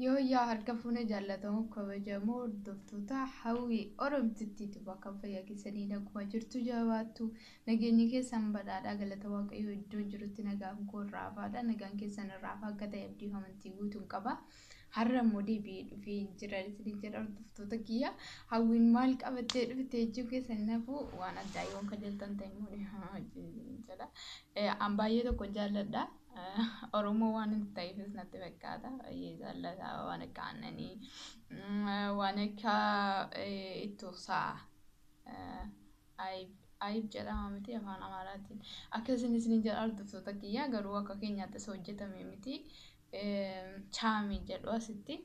Yoo yaa harka fuune jaallatamu kabajamoo hordoftoota hawwii Oromtittiitu bakka fayyaa keessanii naguma jirtu jabaattu nageenyi keessan badhaadhaa galata Waaqayyoo iddoo jirutti nagaan koo raafaadha nagaan keessan raafaa akka ta'e abdii amantii guutuun qaba. Har'a immoo deebi'ee dhufee jira isin jedha hordoftoota kiyya hawwiin maal qabattee dhufte jechuu keessan nafu waan addaa yoon kajeeltan ta'e immoo jedha. An baay'ee tokko jaalladha. Oromoo waan hin ta'eefis natti fakkaata. Baay'ee jaallata waan akka aannanii, waan akka ittoosaa ayib jedhama miti afaan Amaaraatiin. Akkasiin isin jedha hordoftoota kiyya garuu akka keenyaatti isa hojjetame miti. Chaami jedhu asitti.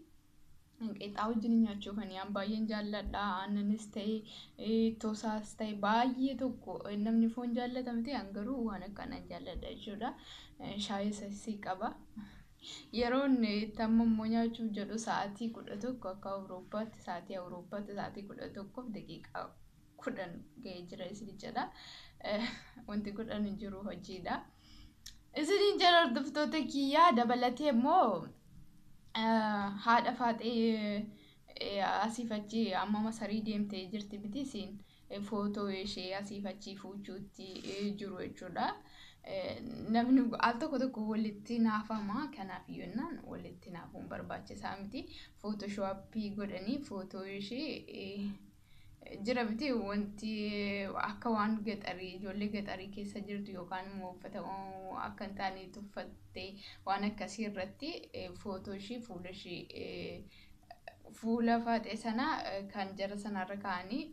Qixxaa wajjin nyaachuu kan an baay'een jaalladha. Aannanis ta'e ittoosaas ta'e baay'ee tokko namni foon jaallata miti an garuu waan akkanaan jaalladha jechuudha. Shaayii sasii qaba. Yeroon itti amma immoo nyaachuuf jedhu sa'aatii 11 akka Awurooppaatti sa'aatii Awurooppaatti sa'aatii 11:10 ga'ee jira isin jedha. Wanti 10 hin jiru hojiidha. Isin jedha hordoftoota kiyyaa dabalatee immoo haadha faaxee asiif achi amma masarii deemtee jirti miti isiin footoo ishee asiif achi fuuchuutti jiru jechuudha. Namni al tokko tokko walitti naafama. Kanaaf iyyuu walitti naafuun barbaachisaa miti. Footooshooppii godhanii footoo ishee jira miti wanti akka waan gaxarii ijoollee gaxarii keessa jirtu yookaan immoo uffata akka hin taane tuffattee waan akkasii irratti footoo ishee fuula ishee fuula faaxee sana kan jara sanarra kaa'anii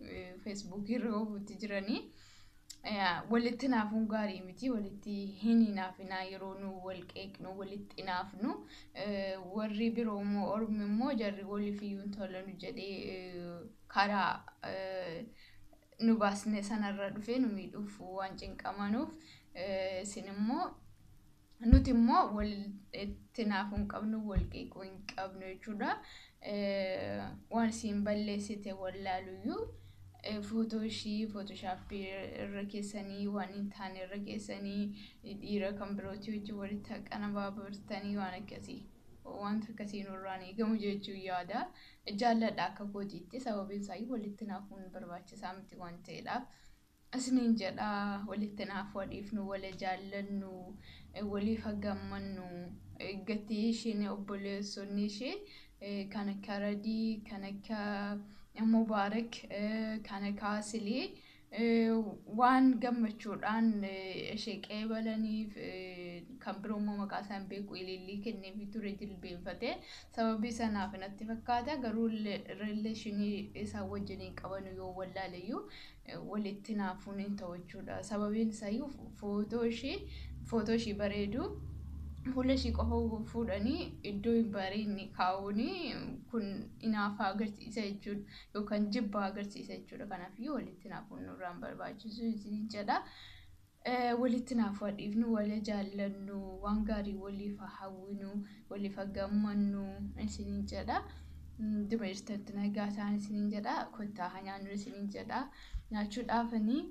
feesbuukii irra oofuutti jiranii. Walitti naafuun gaarii miti walitti hin hinaafinaa yeroo nu wal qeeqnu walitti hinaafnu warri biroo immoo ormi immoo jarri waliif iyyuu hin tolanu jedhee karaa nu baasne sanarra dhufee nu miidhuuf waan cinqamanuuf isin immoo nuti immoo walitti naafuu hin qabnu wal qeequu hin qabnu jechuudha. Waan isin balleessite wallaaluyyuu footoo ishii footooshaappii irra keessanii waan hin taane irra keessanii dhiira kan birootii wajjin walitti haqana waan akkasii. Wanta akkasii nurraan eegamu jechuu yaada. Jaalladha akka kootiitti sababiin isaa walitti naafuun barbaachisaa miti waan ta'eedhaaf. Isiniin jedha walitti naafuu adiifnu wal jaallannu waliif gammannu gatii isheen obboleessonni ishee kan akka Radii kan akka Mubaarak kan akka Asilii waan gammachuudhaan ishee qeebalaniif kan biroo immoo maqaa isaan beeku ilillii kenneefii ture jilbeenfatee sababii sanaaf natti fakkaata garuu rileeshinii isaan wajjiniin qaban yoo wallaaleyyuu walitti naafuun hin ta'u jechuudha. Sababiin isaayyuu footoo ishii bareedu fuula ishii qofa fuudhanii iddoo hin bareedne kaa'uun kun hinaafa agarsiisa jechuudha yookaan jibba agarsiisa jechuudha. Kanaafiyyuu walitti naafuun nurraan barbaachisu jedha. Walitti naafuu dhiifnu wal jaallannu waan gaarii waliif hawwinu waliif gammannu isiniin jedha. Duma jirtanitti nagaa ta'an isiniin jedha. Kottaa haa nyaannu isiniin jedha. Nyaachuudhaafanii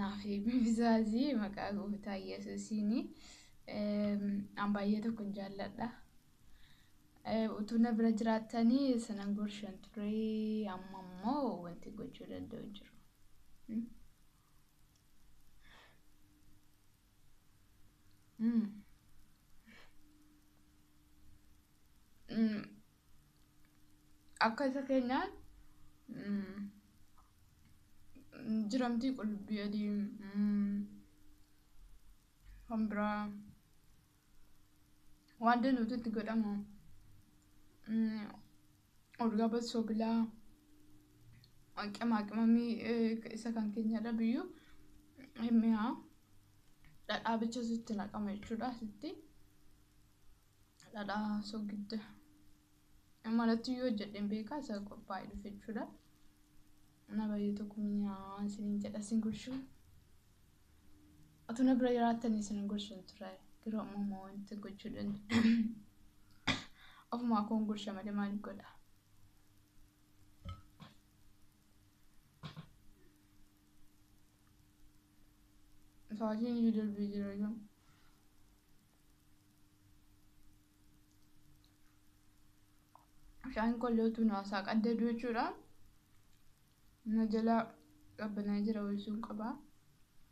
naaf bizaazii maqaa gooftaa Yesuusiini. An baay'ee tokkon jaalladha. Utuu na bira jiraattanii sanan gorshan ture amma immoo wanti gochuu danda'u hin jiru. Akka isa keenyaan jiramtii qullubbii adii kan biraa waan danuutu itti godhama. Urgaa bassoo bilaa qimaa qimamii isa kan keenyadha biyyuu hin mi'aa. Dhadhaa bichatu itti naqama jechuudha asitti. Dhadhaa soogidda. Manatti iyyuu hojjedheen beekaa isa qophaa'ee dhufe jechuudha. Na baay'ee tokko mi'aa isiniin jedha isin gorshuu. Otoo na bira jiraattanii isin gorshan ture. Garuu amma immoo wanti gochuu danda'u. Ofumaa koon gorsha malee maal godha? Sa'aatiin iyyuu darbee jira iyyuu. Bishaan kolleetu naasaa qaddadu jechuudha. Na jala qabbanaa jira ho'isuun qaba.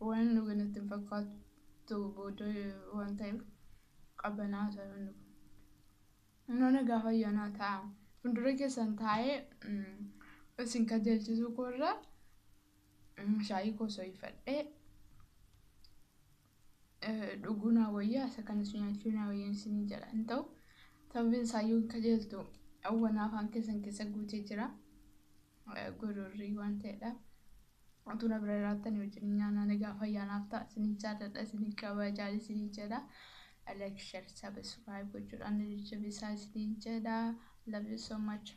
Waan inni dhugan natti hin fakkaatu booda waan ta'eef qabbanaa isaa hin dhugu. Noona gaafa ayyaanaa ta'a. Fuuldura keessan taa'ee isin kajeelchisuu koorra shaayii koo so'ifadhee dhuguu naa wayyaa isa kanas nyaachuu naa wayyaa isinii jedha hin ta'u. Sababiin isaayyuu hin kajeeltu awwanaa afaan keessan keessa guutee jira. Gororrii waan ta'edha. Utuu na bira jiraattan wajjin nyaanaa nagaa fayyaanaaf ta'a. Isinii jaalladha, isinii kabajaa, isinii jedha. Like, share, subscribe gochuudhaan jajjabeessaa isinii jedha. Love you so much.